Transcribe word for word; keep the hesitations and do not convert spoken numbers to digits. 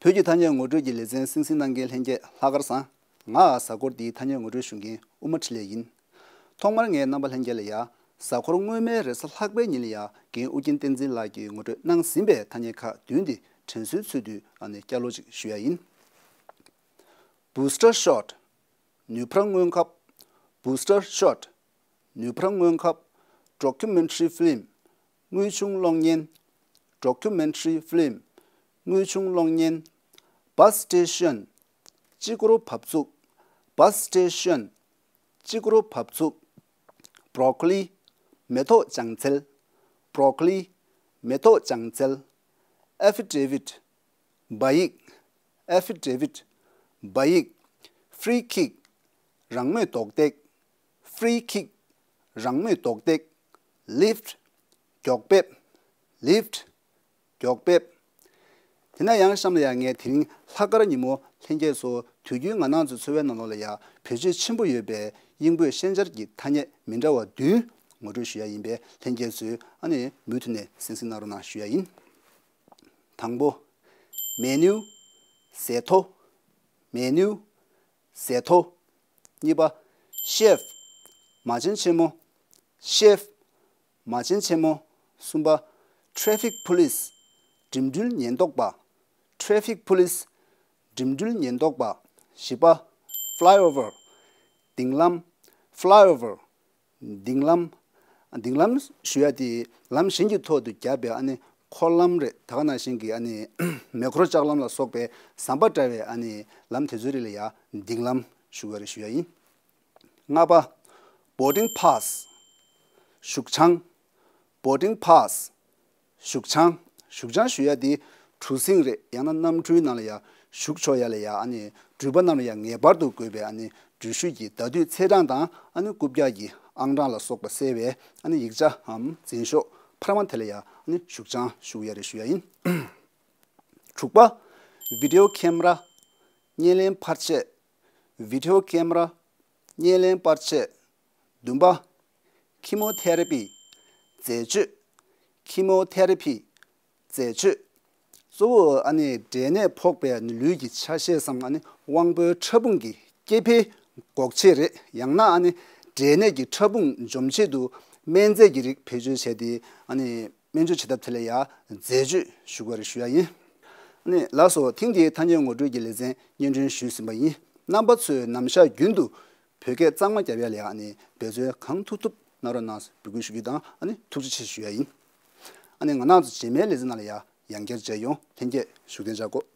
བོད་ཀྱི་ཐ་སྙད་ངོ་སྤྲོད་ཀྱི་ལེ་ཚན་གསན་གཟིགས་གནང་མཁན་ལྷན་རྒྱས་ལྷག་དཀར་བཟང་། ང་གཟའ་འཁོར་འདིའི་ཐ་སྙད་ངོ་སྤྲོད་ཞུ་མཁན་དབུ་མ་འཕྲིན་ལས་ཡིན། ཐོག་མར་ངས་རྣམ་པ་ལྷན་རྒྱས་ལ་ཡ། གཟའ་འཁོར་སྔོན་མའི་རེས་གཟའ་ལྷག་པའི་ཉིན་ལ་ཡ། རྒན་ཨུ་རྒྱན་བསྟན་འཛིན་ལགས་ཀྱིས་ངོ་སྤྲོད་གནང་ཟིན་པའི་ཐ་སྙད་ཁག་བདུན་དེ་དྲན་གསོའི་ཚུལ་དུ་ཨ་ནི་བསྐྱར་ཀློག་ཅིག་ཞུ་ཡ་ཡིན། Booster shot. ནུས་ཕར་སྔོན་ཁབ། Booster shot. ནུས་ཕར་སྔོན་ཁབ། Documentary film. དངོས་བྱུང་གློག་བརྙན། Documentary film. དངོས་བྱུང་གློག་བརྙན། Bus station. སྤྱི་སྒོར་བབས་ཚུགས། Bus station. སྤྱི་སྒོར་བབས་ཚུགས། Broccoli. མེ་ཏོག་ལྗང་ཚལ། Broccoli. མེ་ཏོག་ལྗང་ཚལ། Affidavit. བ་ཡིག Affidavit. བ་ཡིག Free kick. རང་མོས་རྡོག་རྡེག Free kick. རང་མོས་རྡོག་རྡེག Lift. མགྱོགས་འབེབས། Lift. མགྱོགས་འབེབས། དེ་ན་ཡང་གཤམ་ལ་ཡང་ངས་དེ་རིང་ལྷག་དཀར་ཉིན་མོ་ལྷན་རྒྱས་ཚོ་དུས་རྒྱུན་ང་རང་ཚོའི་འཚོ་བའི་ནང་ལོགས་ལ་ཡང་བེད་སྤྱོད་ཆེན་པོ་ཡོད་པའི་དབྱིན་བོད་ཤན་སྦྱར་གྱི་ཐ་སྙད་མི་འདྲ་བ་བདུན་ངོ་སྤྲོད་ཞུ་ཡ་ཡིན་པས་ལྷན་རྒྱས་ཚོས་ཨ་ནི་མུ་མཐུད་ནས་གསན་གཟིགས་གནང་རོགས་གནང་ཞུ་ཡ་ཡིན། དང་པོ། མེ་ནིའུ། ཟས་ཐོ། མེ་ནིའུ། ཟས་ཐོ། གཉིས་པ། ཤེཕ། མ་བྱན་ཆེན་མོ། ཤེཕ། མ་བྱན་ཆེན་མོ། གསུམ་པ། Traffic Police། འགྲིམ་འགྲུལ་ཉེན་རྟོག་པ། Traffic Police། འགྲིམ་འགྲུལ་ཉེན་རྟོག་པ། བཞི་པ། Flyover། མདིང་ལམ། Flyover། མདིང་ལམ། མདིང་ལམ་ཞུ་ཡ་དེ་ལམ་གཞན་གྱི་ཐོག་ཏུ་བརྒྱབ་པའི་ཨ་ནི་འཁོར་ལམ་རེད། ད་ག་ནང་བཞིན་གྱི་ཨ་ནི་མེ་འཁོར་ལྕགས་ལམ་ལ་སོགས་པའི་ཟམ་པ་འདྲ་བའི་ཨ་ནི་ལམ་དེ་ཚོའི་རིགས་ལ་ཡ་མདིང་ལམ་ཞུ་བ་རེད་ཞུ་ཡ་ཡིན། ལྔ་པ། Boarding Pass། བཞུགས་ཆང་། Boarding Pass། བཞུགས་ཆང་། བཞུགས་ཆང་ཞུ་ཡ་དེ་གྲུ་གཟིངས་རེད། ཡང་ན་གནམ་གྲུའི་ནང་ལ་ཡ་བཞུགས་ཆོག་ཡ་ལ་ཡ་ཨ་ནི་འགྲུལ་པ་རྣམས་ལ་ཡ་ངེས་པར་དུ་དགོས་པའི་ཨ་ནི་འགྲུལ་བཞུད་ཀྱི་ཟླ་དུས་ཚེས་གྲངས་དང་ཨ་ནི་རྐུབ་བཀྱག་གི་ཨང་གྲངས་ལ་སོགས་པ་གསལ་བའི་ཨ་ནི་ཡིག་ཆའམ་འཛིན་ཤོག་འཕར་མ་དེ་ལ་ཡ་ཨ་ནི་བཞུགས་ཆང་ཞུ་ཡ་རེད་ཞུ་ཡ་ཡིན། དྲུག་པ། Video Camera། བརྙན་ལེན་པར་ཆས། Video Camera། བརྙན་ལེན་པར་ཆས། བདུན་པ། Chemotherapy། རྫས་བཅོས། Chemotherapy། རྫས་བཅོས། གཙོ་བོ་ཨ་ནི་འབྲས་ནད་ཕོག་པའི་ཨ་ནི་ལུས་ཀྱི་ཆ་ཤས་སམ་ཨ་ནི་དབང་པོའི་ཕྲ་ཕུང་གི་སྐྱེ་འཕེལ་འགོག་ཆེད་རེད། ཡང་ན་ཨ་ནི་འབྲས་ནད་ཀྱི་ཕྲ་ཕུང་འཇོམས་ཆེད་དུ་སྨན་རྫས་ཀྱི་རིགས་བེད་སྤྱོད་བྱས་ཏེ་ཨ་ནི། སྨན་བཅོས་བྱེད་ཐབས་དེ་ལ་ཡང་རྫས་བཅོས་ཞུ་དགོས་རེད་ཞུ་ཡ་ཡིན། ཨ་ནི་ལགས་སོ། ཐེངས་འདིའི་ཐ་སྙད་ངོ་སྤྲོད་ཀྱི་ལེ་ཚན་སྙན་སྒྲོན་ཞུས་ཟིན་པ་ཡིན། རྣམ་པ་ཚོས་ནམ་ཞག་རྒྱུན་དུ་བོད་སྐད་གཙང་མ་རྒྱབ་ཡ་ལ་ཡང་ཨ་ནི་འབད་བརྩོན་གང་ཐུབ་ཐུབ་གནང་རོགས་གནང་འབོད་སྐུལ་ཞུ་རྒྱུ་དང་ཨ་ནི་ཐུགས་རྗེ་ཆེ་ཞུ་ཡ་ཡིན། ཨ་ནི་ང་རང་ཚོ་རྗེས་མའི་ལེ་ཚན་ནང་ལ་ཡང་ཡང་བསྐྱར་མཇལ་ཡོང་། ལྷན་རྒྱས་བཞུགས་གདན་འཇགས་དགོས།